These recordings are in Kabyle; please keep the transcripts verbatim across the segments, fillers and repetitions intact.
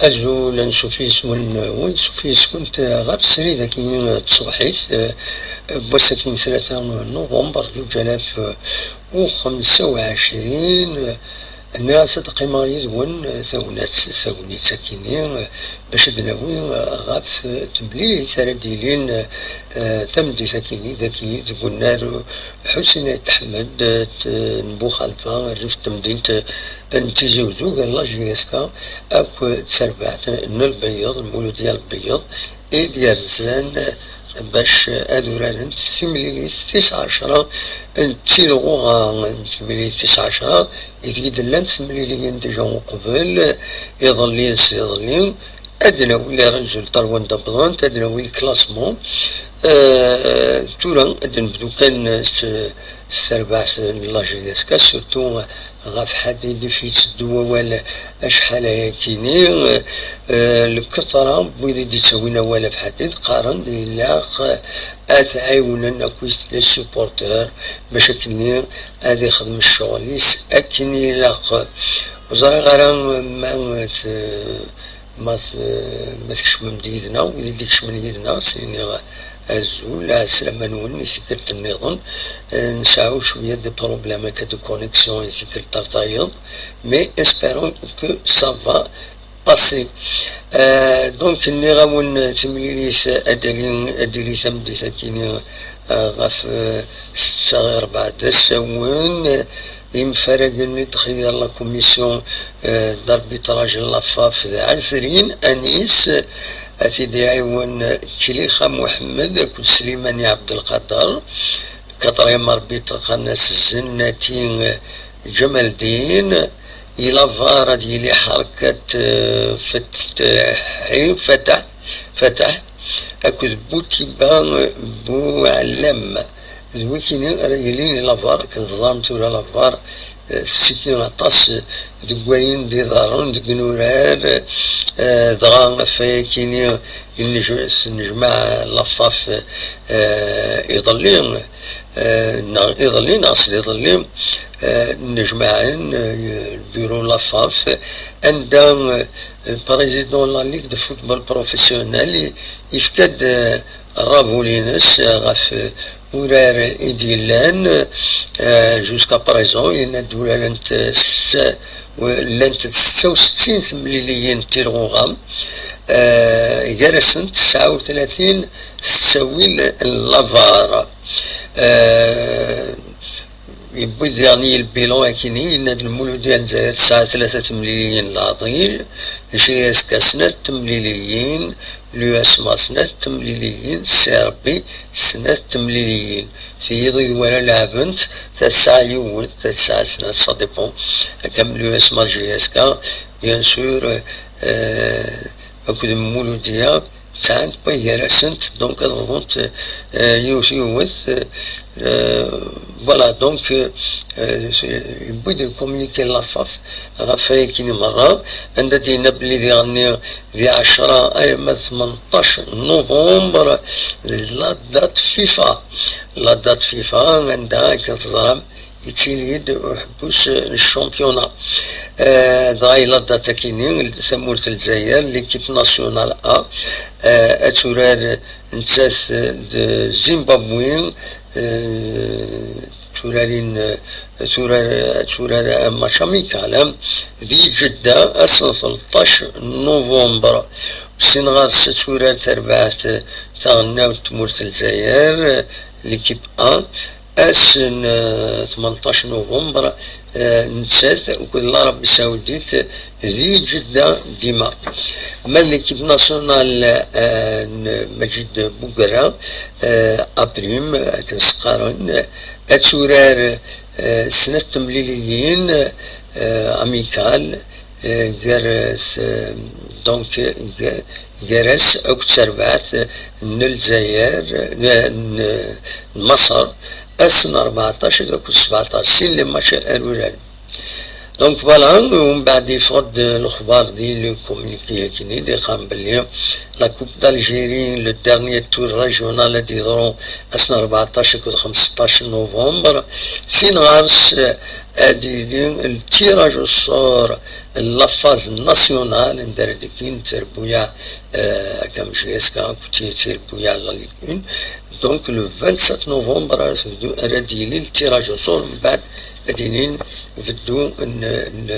Azul, ansuf yis-wen, nsuf yis-went ɣef srid-agi n tṣebḥit, eh, n wass-agi n tlata november zuǧ alaf u xemsa u ɛecrin. Nniɣ-as ad qqimeɣ yid-wen, eh, tagnit, tagnit akini, eh, bac ad d-nawi, eh, ɣef, eh, temlilit ara d-yilin, eh, tameddit akini dagi deg unnar Ḥusin Ayt Ḥmed, eh, t-, n Buxalfa, rrif n temdint, eh, n Tizi Uzzu, gar la J S K akk d terbaɛt n Lbeyyeḍ, Lmuludya Lbeyyeḍ, i d-yerzan, eh, bac ad urarent timlilit tis ɛecra n Tilɣuɣa, timlilit tis ɛecra, ideg i d-llant temliliyin déjà uqbel, iḍelli s iḍelli, ad d-nawi les résultats n wanda wwḍent, ad d-nawi le classement. Euh, tura ad d-nebdu kan s, s terbaɛt n la J S K, surtout ɣef Ḥadid i f-yetteddu wawal acḥal ayakini, eh, lketra n wid i d-yettawin awal ɣef Ḥadid qqaren-d ilaq ad t-ɛiwnen akk les supporters bac akkenni ad ixdem ccɣel-is akken ilaq. Ur ẓriɣ ara ma t-, ma t-, ma tkecmem-d yid-neɣ, wid i d-ikecmen yid-neɣ, s-, iniɣ azul, ɛeslama-nwen i tikkelt nniḍen. Eh, nesɛa cwiya de problèmes akka de connexion i tikkelt ar tayeḍ, mais espérons que ça va passer. Eh, donc, nniɣ-awen timlilit ad d-tili, ad d-tili tameddit akini, eh, ɣef, eh, setta ɣer rrbeɛ d asawen. Imfaragen i d-txeyyer la commission, eh, d'arbitrage n la FAF d Ɛezrin Anis, ad t-id-iɛiwen Klixa Muḥemmed akked Slimani Ɛebdelqader. Le quatrième arbitre qqaren-as Zennati Ǧamaldin. I la var ad yili Ḥerkat, eh, Fetaḥ, Fetaḥ, Fetaḥ akked Butiba Buɛlam. D wikini ara yilin i la var, akken teẓram tura la var, eh, tettiki aṭas, eh, deg wayen d-iḍerrun deg inurar, eh, dɣa ɣef wayakini i nej-, tennejmaɛ la FAF, eh, iḍelli, eh, neɣ iḍelli, neɣ sliḍelli, eh, nnejmaɛen, eh, lbiru n la FAF, anda, eh, le président de la Ligue de football professionnel i-, yefka-d, eh, rrabul-ines, eh, ɣef, eh, urar i d-yellan, eh, jusqu'à présent, yenna-d urarent, eh, s-, llant setta u settin temliliyin n Tilɣuɣa, eh, gar-asent tesɛa u tlatin s ttawil n la var. Eh, yewwi-d diɣen lbilan akini, yenna-d Lmuludya n Lezzayer tesɛa tlata temliliyin n leɛḍil, J S K snat temliliyin, l'U S M A snat temliliyin, C R B snat temliliyin. Tiyiḍ i d wara leɛbent, ta tesɛa yiwet, ta tesɛa snat, ça dépend. Akka am l'U S M A, J S K, bien sûr, euh, akked Muludya, sɛant way gar-asent, donc ad bḍunt, euh, yiwet yiwet, euh, voilà, donc, euh, euh, yewwi-d le communiqué n la FAF ɣef wayakini merra, anda d-yenna belli diɣenni di ɛecra arma d tmenṭac novembre, d la date FIFA. La date FIFA, anda akken teẓram, yettili-d uḥebbus n championnat. Eh, dɣa yella date akini, tamurt n Lezzayer, l'équipe nationale A, eh, ad turar nettat d Zimbabwe, eh, turarin, eh, turar, ad turar match amical, eh, di Jedda, ass n tleṭṭac novembre. Sin ɣer-s ad turar tarbaɛt, eh, taɣelnawt n tmurt n Lezzayer, eh, l'équipe A. Ass n, eh, tmenṭac novembre, eh, nettat akked l'Arabie Saoudite di Jedda dima. Ma l'équipe nationale, eh, n Majid Bouguerra, eh, A prime, akken s-qqaren, ad turar, eh, snat temliliyin, eh, amical, eh, gar, eh, donc, eh, gar-as akked terbaɛt n Lezzayer, eh, n, n Maṣer, ass n rbeɛṭac akked sebɛeṭac, sin les matchs ara uraren. Donc voilà, umbeɛd yeffeɣ-d lexbar di le communiqué-agi-nni, d-iqqaren belli la Coupe d'Algérie, le dernier tour régional, ad yeḍru ass n rbeɛṭac akked xemseṭṭac novembre, sin ɣer-s, eh, ad yili le tirage au sort n la phase nationale, anda ara d-ikkin tterbuyaɛ, eh, akamji aska akked tterbuyaɛ n la Ligue un. Donc, le vingt-sept novembre, ara tebdu, ara d-yili le tirage au sort, mbeɛd ad d-inin beddu n, n,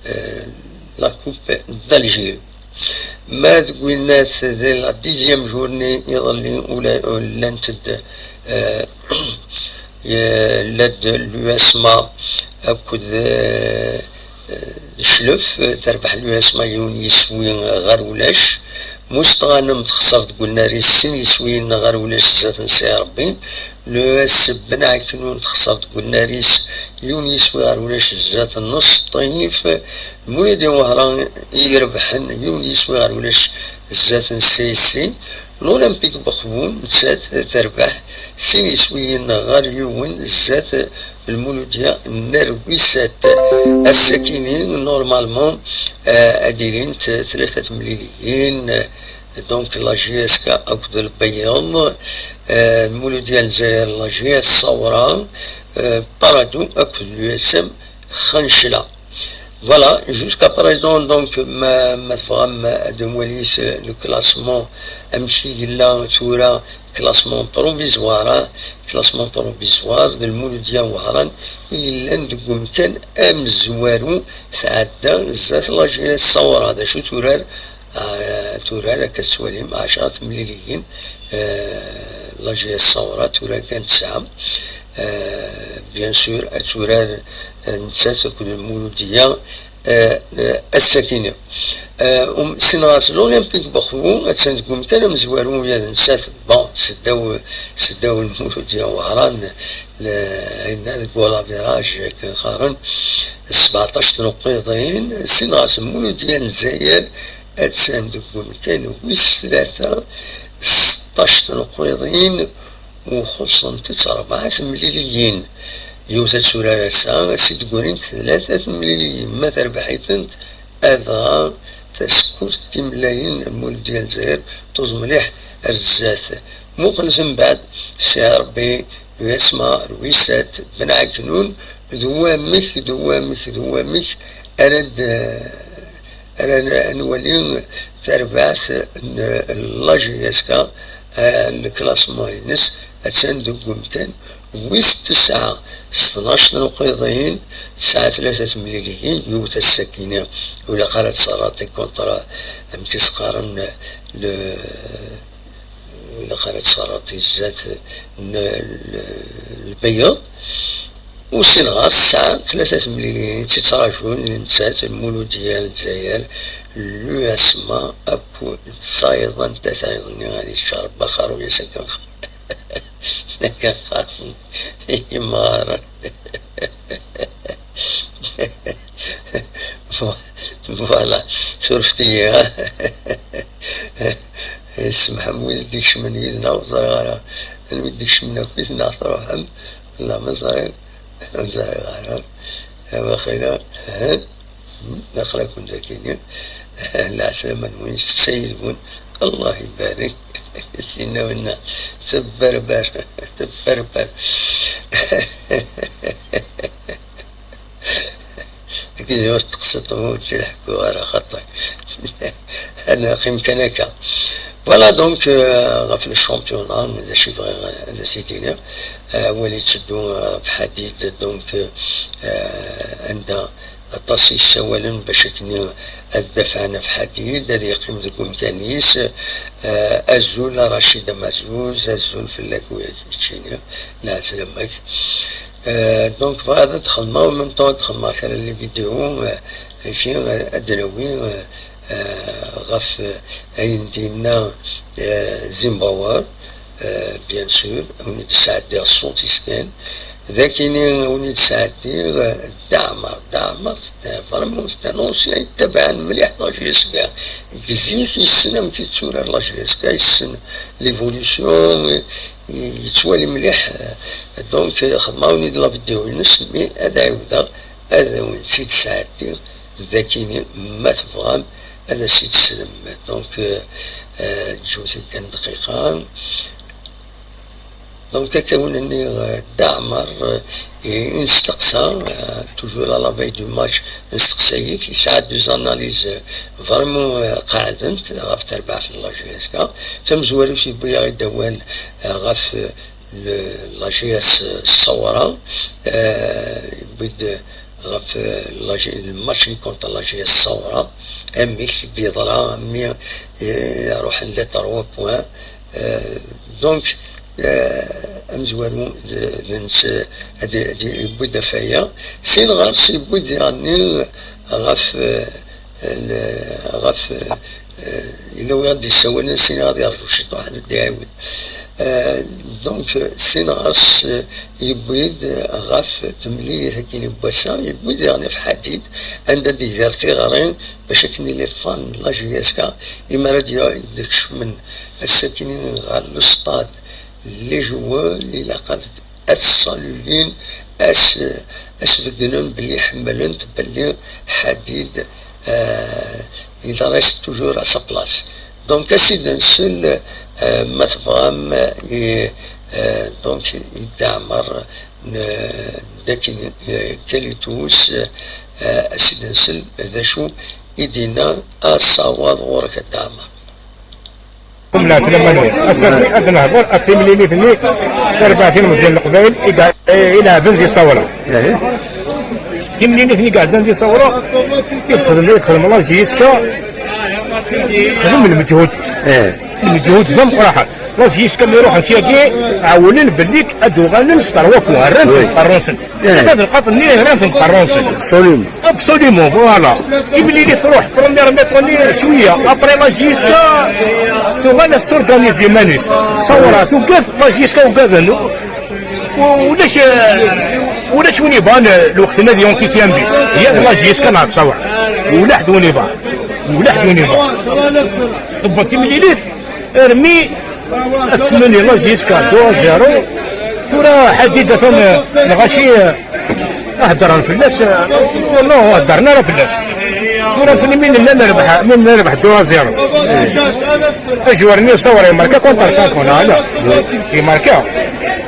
eh, la Coupe d'Algérie. Ma deg winnat, di la dixième journée iḍelli, ula, llant-d, eh, ye-, llant-d l'U S M A akked, eh, eh, Leclef, eh, terbeḥ l'U S M A yiwen yiswi ɣer ulac. Mustɣanem texṣer deg unnar-is sin yiswiyen ɣer ulac zdat n Si Ṛebbi. L'U S Ben Ɛeknun texṣer deg unnar-is yiwen yiswi ɣer ulac zdat n Sṭif. Lmuludi Wehran i irebḥen yiwen yiswi ɣer ulac zdat n C S C. L'Olympique Bexbun nettat terbeḥ sin yiswiyen ɣer yiwen zdat Lmuludya n Nerwisat. Ass-akini, normalement, eh, ad ilint tlata temliliyin, eh, donc la J S K akked Lbeyyeḍ, eh, Lmuludya n Lezzayer, la J S Sawra, eh, Parado akked l'U S M Xancla. Voilà, jusqu'à présent, donc, ma, ma tebɣam ad nwali le classement, amek i yella tura, classement provisoire, ah, classement provisoire d Lmuludya Wehran i yellan deg umkan amezwaru, tɛedda zdat la J S Sawra, d acu turar, ah, turar akka tettwalim ɛecra temliliyin, eh, la J S Sawra turar kan tesɛa, eh, bien sûr, ad turar, eh, nettat akked Lmuludya, eh, eh, ass-akini. Eh, um, sin ɣer-s l'Olympique Bexbou, attan deg umkan amezwaru, ula d nettat, bon, seddaw, seddaw Lmuludya Wehran, le-, ayenna deg wala virage, akken qqaren, sbeɛṭac tnuqqiḍin, sin ɣer-s Lmuludya n Lezzayer, attan deg umkan wis tlata, seṭṭac tnuqqiḍin, u xuṣṣent-tt rebɛa temliliyin. Yiwet ad turar ass-a, ad s-id-ggrint tlata temliliyin, ma terbeḥ-itent, adɣa tasekkurt timlayin n Lmuludya n Lezzayer tuẓ mliḥ ar zdat. Muqlet mbeɛd, Si Ṛebbi, l'U S M A, Rwisat, Ben Ɛeknun, d wamek, d wamek, d wamek ara d-, ara n-, nwali tarbaɛt n la J S K, eh, le classement-ines attan deg umkan wis tesɛa, s tnac tnuqiḍin, tesɛa tlata temliliyin, yiwet ass-akini, ur ilaq ara ad tserraṭ i kontra, amek i s-qqaren, le, ur ilaq ara ad tserraṭ i zdat n l-, lbeyyeḍ. U sin ɣer-s tesɛa tlata temliliyin i tt-ittrajun, nettat, Lmuludya n Lezzayer, l'U S M A akked tayeḍ, anta tayeḍ nniɣ ad iccer Baxa Ruyas akken, akken qqaren yimɣaren. Voilà, surfet-iyi, ha? Yessemḥem wid d-ikecmen yid-neɣ, ur ẓriɣ ara anwa i d-ikecmen akkit neɣ truḥem, la ma ẓriɣ, ur ẓriɣ ara. Waqila, ha? Aql-aken dagini. Lɛeslama-nwen, tefsa yid-wen. Allah ibarek. Sinna winna, tebberber, tebberber. Akken ur teqsiṭ ur tt-ḥekkuɣ ara xaṭi. Ad neqqim kan akka. Voilà, donc, euh, ɣef le championnat, d acu i bɣiɣ ad as-id-iniɣ. Euh, awal yetteddu, euh, ɣef Ḥadid, donc, euh, anda aṭas i yessawalen bac akken ad dafɛen ɣef Ḥadid, ad yeqqim deg umkan-is. Euh, azul a Racid Amazuz, azul fell-ak, wi keččini, lɛeslama-k. Euh, donc, bɣiɣ ad xedmeɣ, en même temps ad xedmeɣ kra n les vidéos, euh, ici, euh, ad d-nawi, euh, euh, ɣef, euh, ayen d-yenna, euh, Zimbabwe, euh, bien sûr, win i d-sɛeddiɣ ṣṣut-is kan. D akini win i d-sɛeddiɣ, euh, Dda Ɛmer. Dda Ɛmer, c'était vraiment, c'est un ancien, yettabaɛen mliḥ la J S K. Deg zik, yessen amek yetturar la J S K, yessen l'évolution, i-, i-, yettwali mliḥ, euh, donc, euh, xedmeɣ-awen-id la vidéo-ines, mais ad ɛiwdeɣ, ad awen-tt-id-sɛeddiɣ, d akini, ma tebɣam, ad as-id-teslem. Donc, euh, euh, ǧǧut-iyi kan dqiqa. Donc, akka i wen-nniɣ, euh, Dda Ɛmer, euh, i, i nesteqsa, euh, toujours à la veille du match, nesteqsa-it, yesɛa des analyses, euh, vraiment, euh, qeɛdent ɣef terbaɛt n la J S K. Tamezwarut, yewwi-yaɣ-id awal, euh, ɣef, euh, le, la J S Sawra, euh, yewwi-d ɣef, euh, la J-, le match contre la J S Sawra, amek i d-yeḍra, mi, euh, ruḥen les trois points. Euh, donc, euh, amezwaru d, d nnes, ad, ad yewwi-d ɣef waya. Sin ɣer-s yewwi-d daɣen ɣef, euh, le-, ɣef, euh, yella wi ɣ-d-yessawalen, sin ad yerǧu ciṭuḥ ad d-iɛiwed. Euh, donc, euh, sin ɣer-s, euh, yewwi-d ɣef temlilit-agi n wass-a, yewwi-d daɣen ɣef Ḥadid, anda d-iger tiɣri, bac akken les fans n la J S K, imi ara d-, d-kecmen ass-agi ɣer le stade, les joueurs, ilaq ad, ad ssalulin, as-, as-beggnen belli ḥemmlen-t, belli Ḥadid, euh, il reste toujours à sa place. Donc, ad s-id-nsel, euh, ma tebɣam, euh, i, euh, donc, i Dda Ɛmer, n, d akken, euh, Kalitus, euh, ad s-id-nsel d acu i d-yenna asawaḍ ɣur-k a Dda Ɛmer. Mla Sliman, ass-agi ad nehḍer ɣef timlilit-nni, tarbaɛt n Imeẓyan n Leqbayel i ga-, i ileɛben di Sawra. Timlilit-nni iɛeddan di Sawra, i texdem, i texdem la J S K, texdem lmeǧhud-is. Lmeǧhud d ameqqran. La J S K mi ruḥen syagi, ɛewwlen belli ad uɣalen s trois points, rran-ten ɣer-nsen. Ata d lqaḍ-nni, rran-ten ɣer-nsen. Absolument. Absolument, voilà. Timlilit tṛuḥ, première mi-temps-nni cwiya. Après la J S K tuɣal ad tetturganizi iman-is. Sawra tugad, la J S K ugaden. U-, ulac, eh, ulac win yebɣan, eh, lweqt-nni ad iɛum T C M B. Yya d la J S K neɣ d Sawra. Ulaḥ d win yebɣan. Ulaḥ d win yebɣan. Tewweḍ timlilit, armi ad tmani la J S K deux à zéro. Tura Ḥadid atan, eh, lɣaci, eh, heddren fell-as, eh, non, heddren ara fell-as. Tura fell-i mi nella nerbeḥ, mi nella nerbeḥ deux à zéro. Ajwar-nni Sawra imarka contre cinq, neɣ ala? Imarka.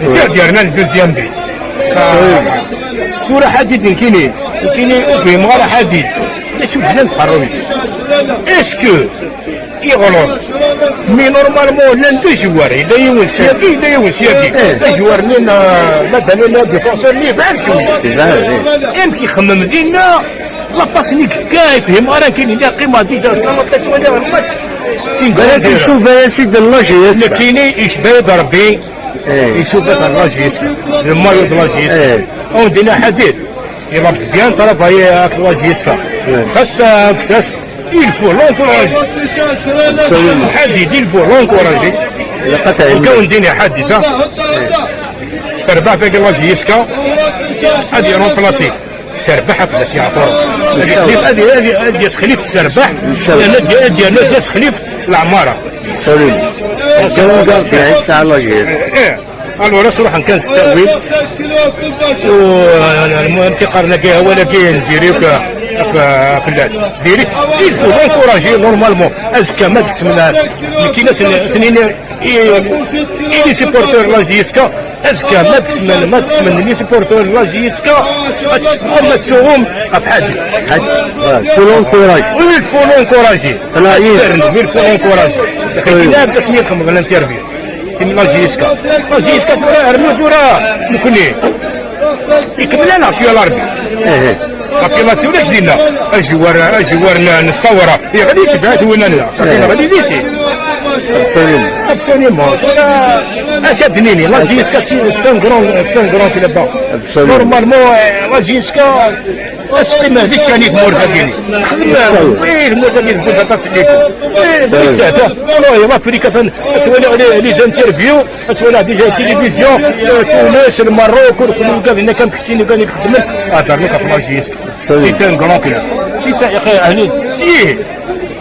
Nfiɣ-d yerna le deuxième but. Tura Ḥadid nekkini, nekkini ur fhimeɣ ara Ḥadid. D acu d-nnan tqerrun-is? Est-ce que iɣelḍ? Mais normalement llan d ajwar, yella yiwen syagi, yella yiwen syagi. Ajwar-nni n, euh, la Banane, défenseur-nni yebɛed cwiya. Amek ixemmem dinna? La passe-nni yefka, ur fhimeɣ ara nekkini, lliɣ qqimeɣ déjà tlata ttwaliɣ lmatch. Balak icuba-yas-id la J S K. Nekkini yecba-yi-d Rebbi. Icuba-t la J S K. Le maillot de la J S K. On dirait Ḥadid. Il a bien travaillé avec la J S K. Xas, euh, xas, il faut l'encourager. Ḥadid, il faut l'encourager. Ilaq ad tɛiwnem. Ḥadid, ha. Terbaɛt-agi la J S K ad iremplasi Serbaḥ akked At Yeɛqur. Ad, ad, ad, ad yasexlif Serbaḥ, ad, ad, ad yasexlif Leɛmara. Salut. Salut. Tesɛa la J S K. Eh, alors, ad s-ruḥen kan s ttawil. U, eh, المهم, tiqarn-agi, awal-agi n diri-k, F-, fell-as. Diri, il faut l'encourager normalement. Azekka ma d-ksem, nekkin ad sen-, ad sen-ini i, i les supporters n la J S K, azekka ma d-ksem, ma d-ksem les supporters n la J S K, ad tesbɣem, ad tesɛum ɣef ḥedd. Ḥedd. Voilà, faut l'encourager. Oui, il faut l'encourager. Voilà, il faut l'encourager. Kina ad asen-yexdem l'interview. Tim la J S K. La J S K tura, rnu tura nekni. Ikemmel-aneɣ cwiya Larbi. Ihi. Ṛebbi ma ulac dinna. Ajiwar, ajiwar n, n ṣṣawra. Yeɣli tebɛat win nella. Safi, eh, neɣli di sin. Absolument. Absolument. Tura, acu ad d-nini? La J S K, c'est, c'est un grand, c'est un grand club. Absolument. Normalement, euh, la J S K, ad teqqim di kan i tmurt-agi-nni. Texdem, i tmurt-agi tewwi-d aṭas n liku. Eh, d nettat, ah. Wallahi, l'Afrique, atan, ad twaliɣ les, les interviews, ad twaliɣ déjà la télévision, euh, Tunis, le Maroc, ur ken ugaden akka am keččini kan i ixeddmen. Hder nekk ɣef la J S K. C'est un grand club. C'est un, euh, si.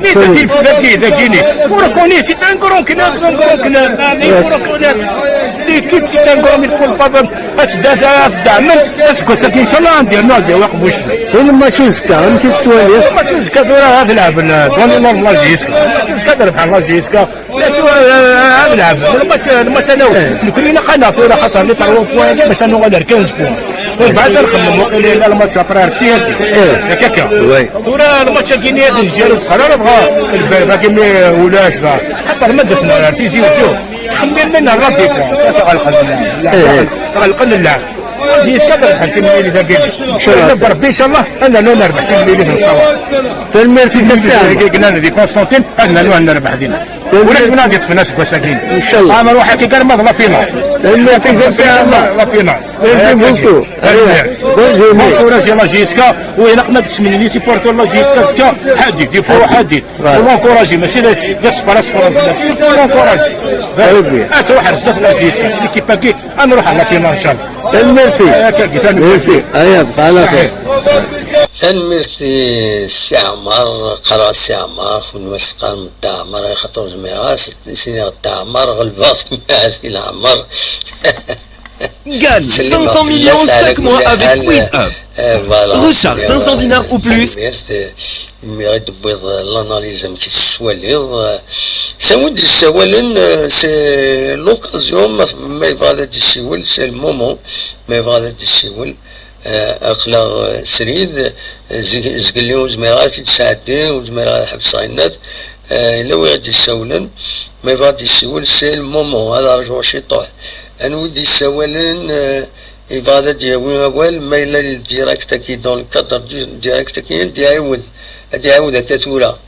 Mais dagi, dagi, dagi, on reconnaît, c'est un grand club, un grand club. Ah, mais il faut reconnaître. L'équipe, c'est un grand, il faut pas. Ad tedɛmem, aseggas-agi, inchallah, ad yernu ad yawi aqbuc. Win n match uzekka, amek i tettwaliḍ? Match uzekka tura ad lɛeben, euh, dans le nord n la J S K. Match uzekka ad rebḥen la J S K. D acu, euh, ad lɛeben? Lmatch, lmatch anaw. Nekni ilaq ad naɣ tura xaṭer les trois points-agi bac ad nuɣal ar quinze points. Umbeɛd ad nxemmem waqila yella lmatch après ar siyasi. Akka akka. Tura lmatch-agi-nni ad njiru d qrara dɣa lbab-agi mi ulac da. Xaṭer ma d-asen ar Tizi Wezzu. Ttxemmimen ar la défense, ad tɣelqen. Ɣelqen llɛeb. J S K ad rebḥen timlilit-agi. Inchallah. Berbi, inchallah, ad nernu ad nerbeḥ timlilit n ṣṣawab. Tanemmirt i Dda Sɛid. Timlilit-agi yellan di Constantine, ad nernu ad nerbeḥ dinna. Ulac win ad yeṭṭfen aseggas-agi. Inchallah. Ad nruḥ akka arma d la finale. Tanemmirt i Dda Sɛid. La finale. Merci beaucoup. Tanemmirt. Bonne journée. Bon courage à la J S K. U ilaq ma d-ksmen les supporters n la J S K azekka, ḥadid, il faut ḥadid. Voilà. Faut l'encourager, mačči d, d aṣeffer, aṣeffer, faut l'encourager. Très bien. Ad truḥ ar zdat la J S K, l'équipe-agi, ad nruḥ à la finale, inchallah. Tanemmirt-ik. Akka, tanemmirt. Merci. Aya, bqa ɛla xir. Tanemmirt i Si Ɛmar, qqareɣ Si Ɛmar, kunwi s teqqarem Dda Ɛmar, axaṭer ur zmireɣ ara s-, s-iniɣ Dda Ɛmar, ɣelbeɣ-t mi ɛad i leɛmer. Gagne cinq cents millions chaque mois avec Quiz Up. Recharge cinq cents dinars ou plus. Tanemmirt, eh, imi i d-tewwiḍ, eh, l'analyse amek i tettwaliḍ, eh, s win d-yessawalen, eh, c'est l'occasion, ma, ma yebɣa ad d-yessiwel, c'est le moment, ma yebɣa ad d-yessiwel, eh, aql-aɣ, eh, srid, eh, zeg-, zgelli ur zmireɣ ara ad t-id-sɛeddi, ur zmireɣ ad ḥebseɣ inat, eh, yella wi ɣ-d-yessawlen, ma yebɣa ad d-yessiwel, c'est le moment, ad rǧuɣ ciṭuḥ. Anwa i d-yessawalen, eh, Yebɣa ad d-yawi awal, ma yella le direct-agi, dans le cadre du direct-agi, ad d-iɛiwed, ad d-iɛiwed akka tura.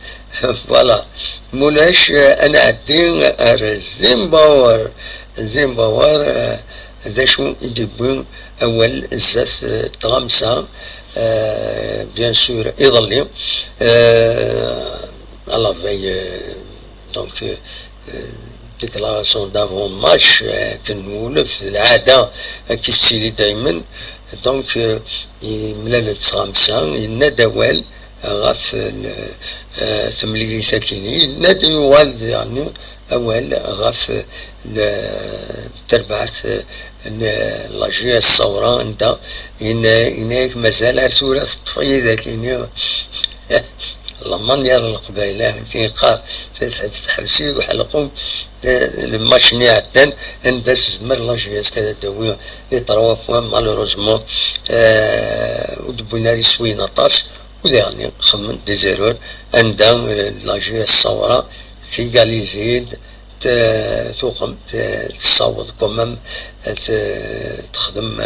Voilà. Mulac, eh, ad nɛeddi ar Zimbabwe. Zimbabwe, eh, d acu i d-yewwi awal zdat, eh, tɣamsa, eh, bien sûr, iḍelli, eh, à la veille, eh, Donc, euh, euh, déclaration d'avant-match, euh, akken nwulef d lɛada, akken tettili daymen. Donc, euh, yemlal-d s tɣamsa, yenna-d awal ɣef l-, euh, temlilit akkin. Yenna-d, yuɣal-d, yeɛni, awal ɣef l-, terbaɛt, euh, n la J S Ṣṣawra, anda yenna, yenna-yak mazal ar tura teṭṭef-iyi dagi. La manière n Leqbayel, amek i yeqqar, teḥbes-iyi uḥelqum, eh, le match-nni iɛeddan, anda s-, tezmer la J S K ad d-tawi les trois points, malheureusement, eh, ur d-wwin ara iswiyen aṭas, u daɣen xemmen des erreurs, anda, eh, la J S Ṣṣawra tegalizi-d, t-, tuɣem, t-, tessaweḍ quand même, t-, texdem,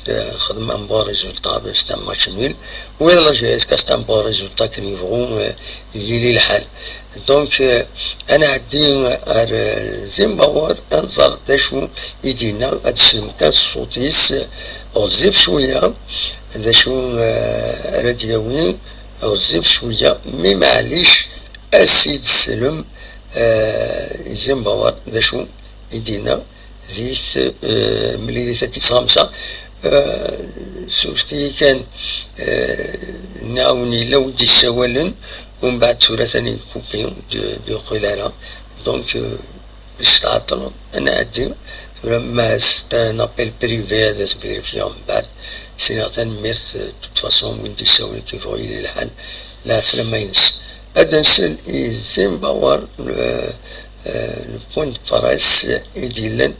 t-, texdem un bon résultat, c'est un match nul. Oui, la J S K, c'est un bon résultat akken yebɣu, euh, yili lḥal. Donc, euh, ad nɛeddi ar, euh, Zimbabwe, ad nẓer d acu i d-yenna, ad d-tessnem kan ṣṣut-is, euh, ɣezzif cwiya, d acu, euh, ara d-yawi, ɣezzif cwiya, mais maɛlic, ad s-id-teslem, eh, i Zimbabwe, d acu i d-yenna di t-, eh, temlilit-agi s xemsa. Eh, surfet-iyi kan, eh, nniɣ-awen yella wi d-yessawalen, umbeɛd tura atan yekupi, d-, d-yeqqil ara. Donc, eh, bac tɛeṭṭleḍ, ad nɛeddi. Tura ma c'est un appel privé, ad as-vérifier mbeɛd. Sinaɣ tanemmirt, de toute façon, win d-isawlen kif ɣ-yili lḥal, lɛeslama-ines. Ad nsel i Zimbabwe, le, euh, le point de presse i d-yellan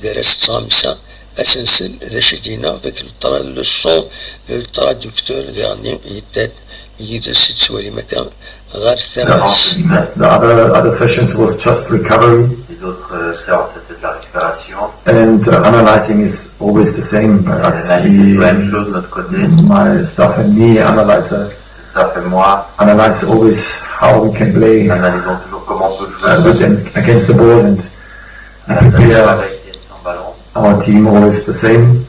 gar-as d xamsa, ad s-nsel d acu i d-yenna avec le tra-, le son, le traducteur diɣenni yedda-d yid-s, i tettwalim akka ɣer tama-s. The other, other sessions was just recovery. Les autres euh, séances, c'était de la récupération. And uh, analyzing is always the same. As l'analyse, c'est toujours la même chose de notre côté. My staff and me analyze, uh, le staff et moi, analyze always how we can play, analysons toujours comment on peut jouer uh, with and against the ball and prepare avec et sans ballon. Our team always the same.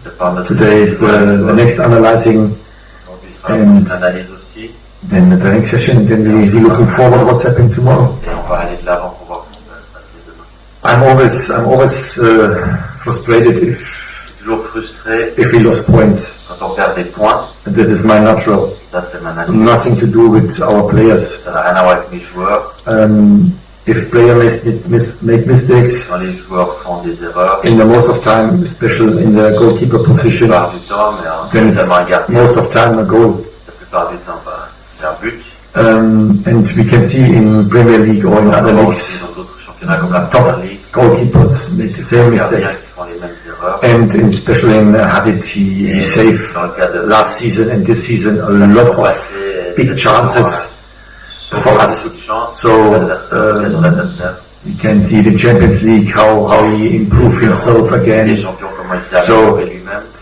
Today is the, the next analyzing. Aujourd'hui sera une analyse aussi. Then the training session, then we, we looking forward what's happening tomorrow. Et on va aller de l'avant pour voir ce qui va se passer demain. I'm always, I'm always uh, frustrated if, toujours frustré, if we lost points. Quand on perd des points. This is my natural. Ça, c'est ma nature. Nothing to do with our players. Ça n'a rien à voir avec mes joueurs. Um, if players mis, mis, make mistakes. Quand les joueurs font des erreurs. In the most of time, especially in the goalkeeper position. La plupart du temps, mais en, then it's most of time a goal. La plupart du temps, bah, c'est un but. Um, and we can see in Premier League or in other leagues, top goalkeepers make the same mistakes. And especially in uh, Harit, he saved last season and this season a lot of big chances for us. So uh, we can see the Champions League, how, how he improved himself again. So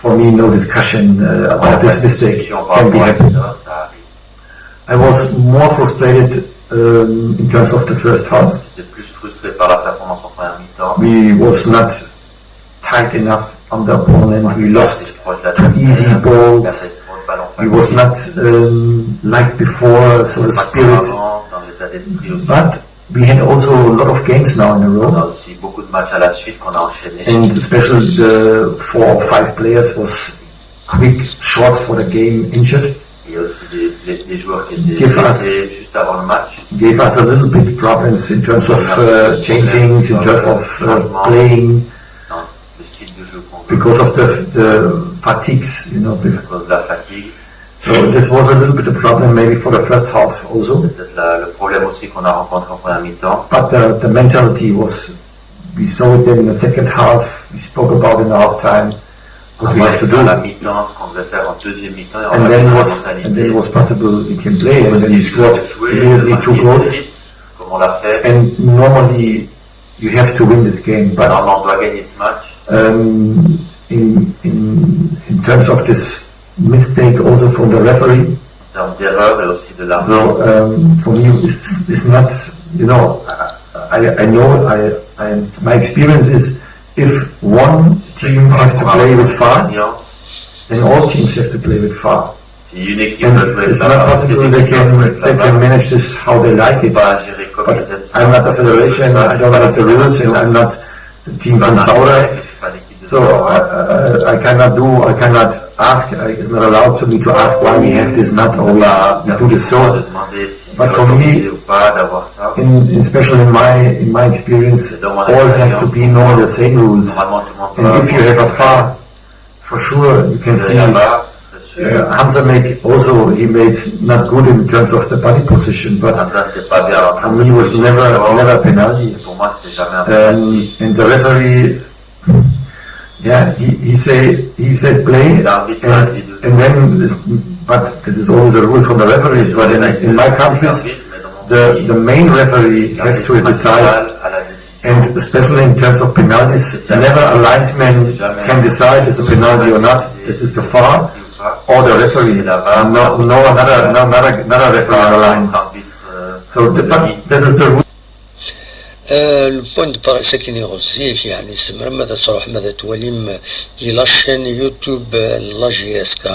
for me, no discussion uh, about this mistake can be happened. I was more frustrated um, in terms of the first half. J'étais plus frustré par la performance en première mi-temps. We was not tight enough on the opponent. We lost too easy balls. We was not um, like before, so the spirit. But we had also a lot of games now in a row. On a aussi beaucoup de matchs à la suite qu'on a enchaînés. And especially the four or five players was quick, short for the game, injured. Il y a aussi des, des, des joueurs qui étaient blessés juste avant le match. Gave us a little bit problems in terms of uh, changing, in terms of uh, playing. Le style de jeu qu'on veut. Because of the, the fatigues, you know. À cause de la fatigue. So this was a little bit a problem maybe for the first half also. Peut-être la, le problème aussi qu'on a rencontré en première mi-temps. But the, the mentality was, we saw it in the second half, we spoke about in the half time. What we have to do. La mi-temps, ce qu'on devait faire en deuxième mi-temps, et on and then was, and then it was possible we can play, and then we scored immediately two goals. Comme on l'a fait. And normally you have to win this game, but normalement on doit gagner ce match. Um, in, in, in terms of this mistake also from the referee, en termes d'erreur et aussi de l'arbitre. No, um, for me, it's, it's not, you know, I, I know, I, I, my experience is if one team has to play with far, then all teams have to play with far. Si une équipe doit jouer avec la balle, les équipes doivent jouer avec la balle. And it's not possible they can, they can manage this how they like it. Pas gérer comme ils aiment ça. But I'm not the federation, I don't like the rules, and I'm not the team from Saura. So I, I, I cannot do, I cannot ask, I, it's not allowed to me to ask why we have this not or we, we do this so. But for me, in, especially in my, in my experience, all have to be known the same rules. And if you have a far, for sure, you can see uh, Hamzamek also, he made not good in terms of the body position, but for me it was never, never a penalty. Um, and the referee, yeah, he, he say, he said play, and, and then, but it is always a rule from the referees, but in, in my countries, the, the main referee has to decide, and especially in terms of penalties, never a linesman can decide it's a penalty or not, it is the far or the referee, no, no another, no, not a, not a referee on the line. So, the, but this is the rule. Euh, le point de presse akken i ɣezzif, yeɛni tzemrem ad tṛuḥem ad twalim di la chaîne YouTube euh, n la J S K.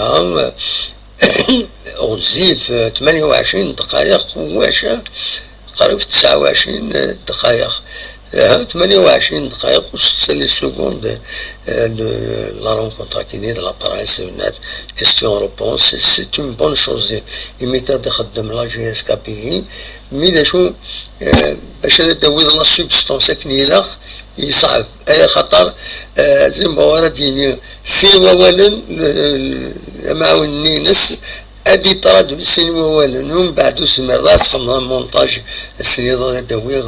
Ɣezzif euh, tmanya u ɛecrin dqayeq, waca qrib tesɛa u ɛecrin dqayeq. Aha, tmanya u ɛecrin dqayeq u setta les secondes, euh, de la rencontre akini de la presse, une question-réponse, c'est une bonne chose. Imi ad ixeddem la J S K P I, mi d acu, euh, bac ad d-tawiḍ la substance akken ilaq, yeṣɛeb. Ay axaṭer, euh, Zimbawa ara d-yini sin wawalen, euh, amɛawen-nni-ines, ad d-iṭrad sin wawalen, umbeɛd ur tezmireḍ ara ad txedmeḍ montage, ad s-tiniḍ ad d-awiɣ,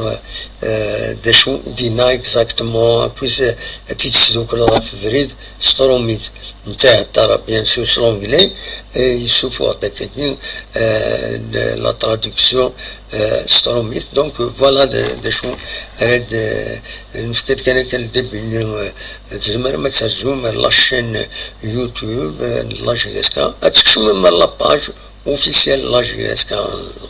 euh, d acu i d-yenna exactement, akkit, euh, ad t-id-tesdukleḍ ɣef ubrid s trumit. Netta ihedder, bien sûr, s l'anglais, euh, yessufuɣ-d akkagi, euh, la, la traduction, euh, s trumit. Donc, euh, voilà d, d acu ara d, euh, nefka-d kan akka le début-nni, euh, tzemrem ad terzum ar la chaîne YouTube, euh, n la J S K, ad tkecmem ar la page officielle n la J S K,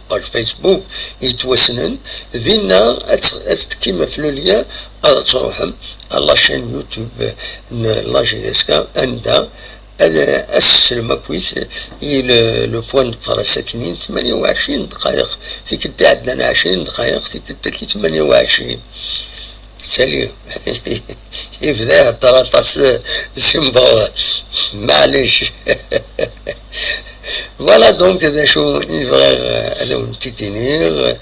page Facebook yettwassnen, dinna ad t-, ad tettekkim ɣef le lien, ad truḥem ar la chaîne YouTube n la J S K, anda ad, ad s-teslem akkit i le, le point de presse akkin n tmanya u ɛecrin dqayeq, tikkelt iɛeddan ɛecrin dqayeq, tikkelt-agi tmanya u ɛecrin. Sali. Yebda ihedder aṭas, eh, Zimbawa. Maɛlic. Voilà, donc, d acu i bɣiɣ, eh, ad awen-t-id-iniɣ.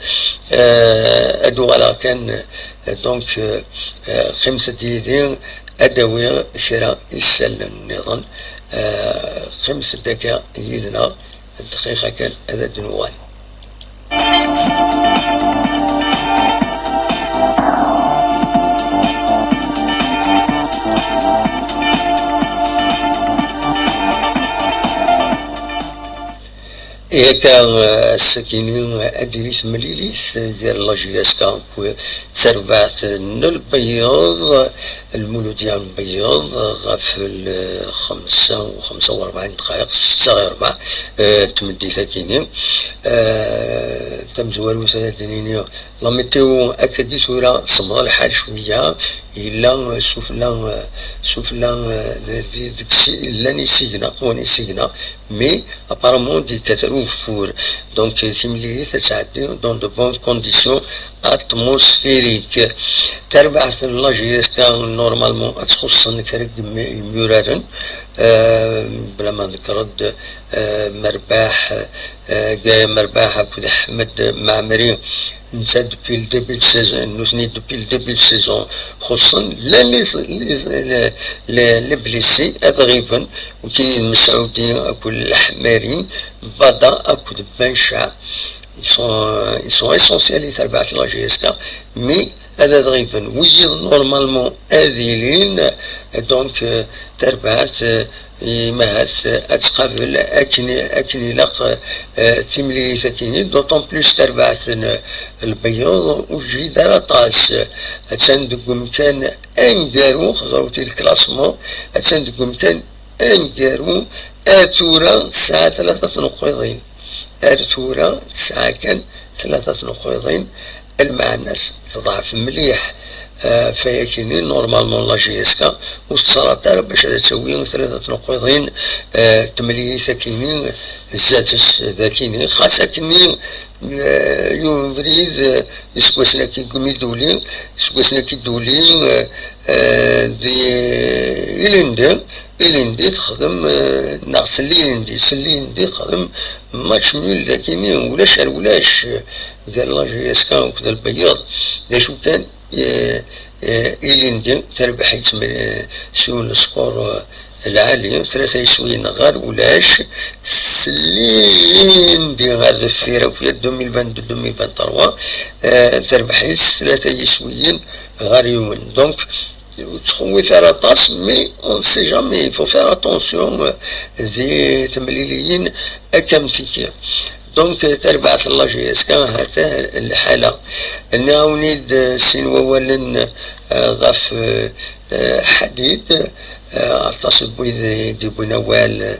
Eh, ad uɣaleɣ kan, eh, donc, eh, eh, qqimet-d yid-i, ad awiɣ kra isallen nniḍen. Eh, qqimet-d akka yid-neɣ, dqiqa kan ad d-nuɣal. Ihi akka, eh, ass-akini, eh, ad d-tili temlilit, eh, gar la J S K akked terbaɛt n Lbeyyeḍ, Lmuludya n Lbeyyeḍ, ɣef lxemsa u xemsa u rebɛin dqayeq, setta ɣir rrbeɛ, eh, n tmeddit-akini. Eh, tamezwarut, ad d-nini, la météo akkagi tura semmeḍ lḥal cwiya, yella, eh, sufella, eh, sufella, eh, di, deg si-, llan isigna, qwan isigna, mais apparemment ur d-yekkat ara ugeffur. Donc, eh, timlilit ad tɛeddi dans de bonnes conditions atmosphériques. Tarbaɛt n la J S K normalement ad txuṣṣen kra n yim-, yimyuraren, eh, bla ma nḍekker-d, eh, Merbaḥ, eh, Gaël Merbaḥ akked Ḥmed Mɛemmri, netta depuis le début de saison, nutni depuis le début de saison xuṣṣen, llan les, les, les, les, les blessés ad ɣiben, wigi d Mesɛudi akked Leḥmari, Bada akked Benca. Ils sont, ils sont essentiels i terbaɛt n la J S K, mais ad, ad ɣiben wiyiḍ normalement ad ilin, donc, euh, tarbaɛt, euh, imahat, euh, ad tqabel akken, akken ilaq, euh, timlilit akini, d'autant plus tarbaɛt n Lbeyyeḍ ur tjid ara aṭas, attan deg umkan aneggaru, xeẓrewt i lklasmu, attan deg umkan aneggaru, ar tura tesɛa tlata tneqqiḍin. Ar tura tesɛa kan tlata tneqqiḍin, lmeɛna-s teḍɛef mliḥ. Ah, fayakini, normalement, la J S K ur tettaraḍ ara bac ad tawi tlata tneqqiḍin, ah, temlilit akini, zdat-s d akini, xas akini, ah, yiwen ubrid, ah, iseggasen-agi deg Miduli, iseggasen-agi d-uli, ah, ah, di ilindi, ilindi texdem, eh, neɣ selli ilindi, selli ilindi texdem match nul d akini, ulac ar ulac, eh, gar la J S K akked Lbeyyeḍ. D acu kan, eh, eh, ilindi terbeḥ-itt, eh, s yiwen n score, eh, lɛali, tlata yiswiyen ɣer ulac, selli ilindi ɣer deffir akya deux mille vingt-deux deux mille vingt-trois, eh, terbeḥ-itt s tlata yiswiyen ɣer yiwen. Donc, ur ttxewwif ara aṭas, mais on ne sait jamais, il faut faire attention, euh, di temliliyin akka am tigi. Donc, euh, tarbaɛt n la J S K, hata lḥala. Nniɣ-awen-id, euh, sin wawalen, euh, ɣef, euh, euh, Ḥadid, euh, aṭas n wid i d-yewwin awal, euh,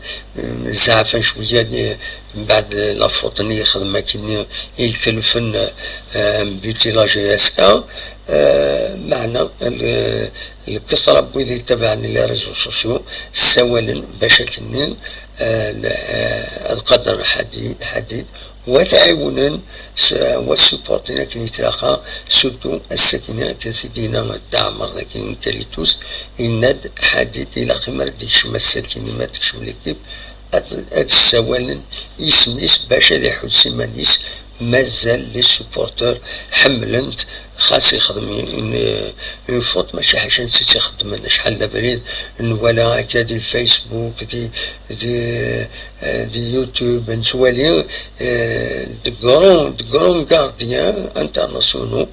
zeɛfen cwiya, euh, mbeɛd la faute-nni yexdem akkenni i ikelfen, euh, buti la J S K. Euh, meɛna, le, lkesra n wid yettabaɛen les réseaux sociaux ssawalen bac akkenni eh, l-, eh, ad qadren Ḥadid, Ḥadid, wa t-ɛiwnen, s-, wa t-supportin akken yetlaqa, surtout ass-agi akken t-id-yenna Dda Ɛmer dagi n Kalitus, yenna-d Ḥadid ilaq imi ara d-ikcem ass-agi, imi ara d-tekcem l'équipe, ad, ad ssawalen isem-is bac ad iḥuss iman-is mazal les supporters ḥemmlen-t, xas ixdem une, une faute, mačči ḥaca netta i tt-ixeddmen. Acḥal d abrid nwala akka di Facebook, di, di, eh, di YouTube, nettwali, eh, de grands, de grands gardiens internationaux,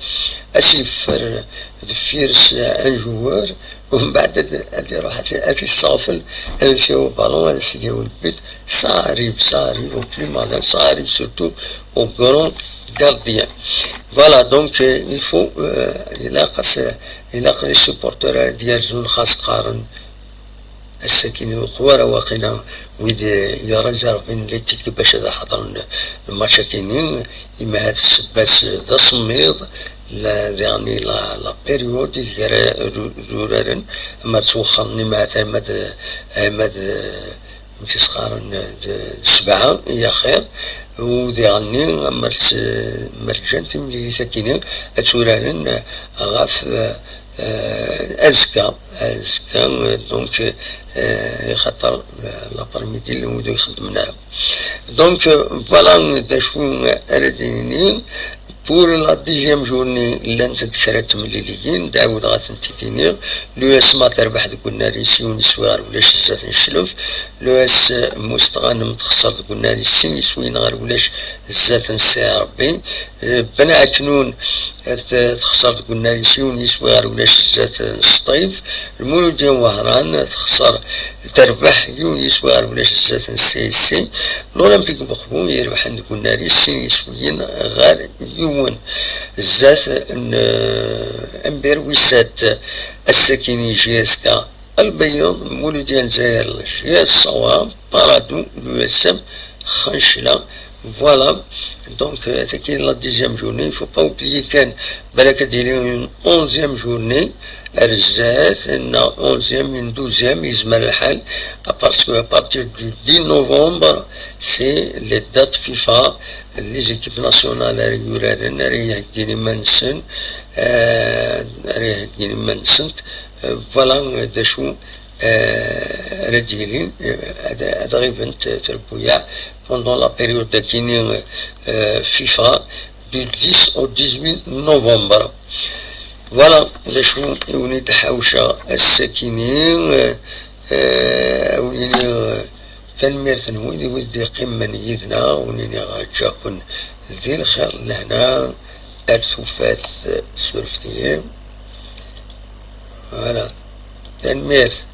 ad s-yeffer deffir-s un joueur, ومن بعد ad, ad iruḥ ad, ad t-isseɣfel, ad as-yawi ballon, ad as-yawi le but. Ça arrive, ça arrive au plus malin, ça arrive surtout aux grands gardiens. Voilà, donc, euh, il faut, euh, ilaq as-, ilaq les supporters ad d-yerzun, xas qqaren ass-agi ur yuqi ara waqila wid, euh, yerréserven les tickets bac ad ḥeḍren le match-agi-nni, imi ahat ssebba-s d asemmiḍ, la, diɣen la, la période ideg ara ru-, ruraren, ama ttwexxren, imi ahat ama d, ama d, amek i s-qqaren, d, d sebɛa i axir, u diɣen ama s-, ma rǧan timlilit-agi-nni ad tturaren ɣef, eh, azekka, azekka, eh, donc, eh, ixaṭer, eh, l'après-midi llan wid ur ixeddmen ara. Donc, euh, voilà d acu ara d-nini. Pour la dixième journée, llant-d kra n temliliyin, d ɛawdeɣ ad tent-id-iniɣ. L'U S M A terbeḥ deg unnar-is yiwen iswi ɣer ulac zdat n Cclef. L'U S Mustɣanem texṣer deg unnar-is sin iswiyen ɣer ulac zdat n Sɛerbi. Eh, Ben Ɛeknun, eh, t-, texṣer deg unnar-is yiwen iswi ɣer ulac zdat n Sṭif. Lmuludya n Wehran, eh, texṣer, terbeḥ yiwen iswi ɣer ulac zdat n C S C. L'Olympique Mexbou yerbeḥ deg unnar-is sin iswiyen ɣer yiwen zdat n, eh, Amber Wissat. Ass-agi n J S K Lbeyyed, Lmuludya n Lezzayer, J S Ṣawra, Paradou, l'U S M, Xancla. Voilà. Donc, euh, attaquer la dixième journée. Il faut pas oublier kan balak ad d-yili une onzième journée. Ar zdat, une onzième, une douzième, yezmer lḥal. Parce que à partir du dix novembre, c'est les dates FIFA, les équipes nationales ara yuraren, ara iheggin iman-nsen, euh, ara iheggin iman-nsent. Euh, voilà, euh, d acu, euh, ara d-yilin, euh, ad, ad ɣibent, euh, trebbuyaɛ pendant la période-agi-nni, euh, FIFA du dix au dix-huit novembre. Voilà d acu i wen-id-ḥawceɣ ass-agi-nni, euh, euh, a wen-iniɣ, euh, tanemmirt-nwen i wid d-iqqimen yid-neɣ, a wen-iniɣ ǧǧaɣ-ken di lxir d lehna. Ar tufat, surfet-iyi. Voilà. Tanemmirt.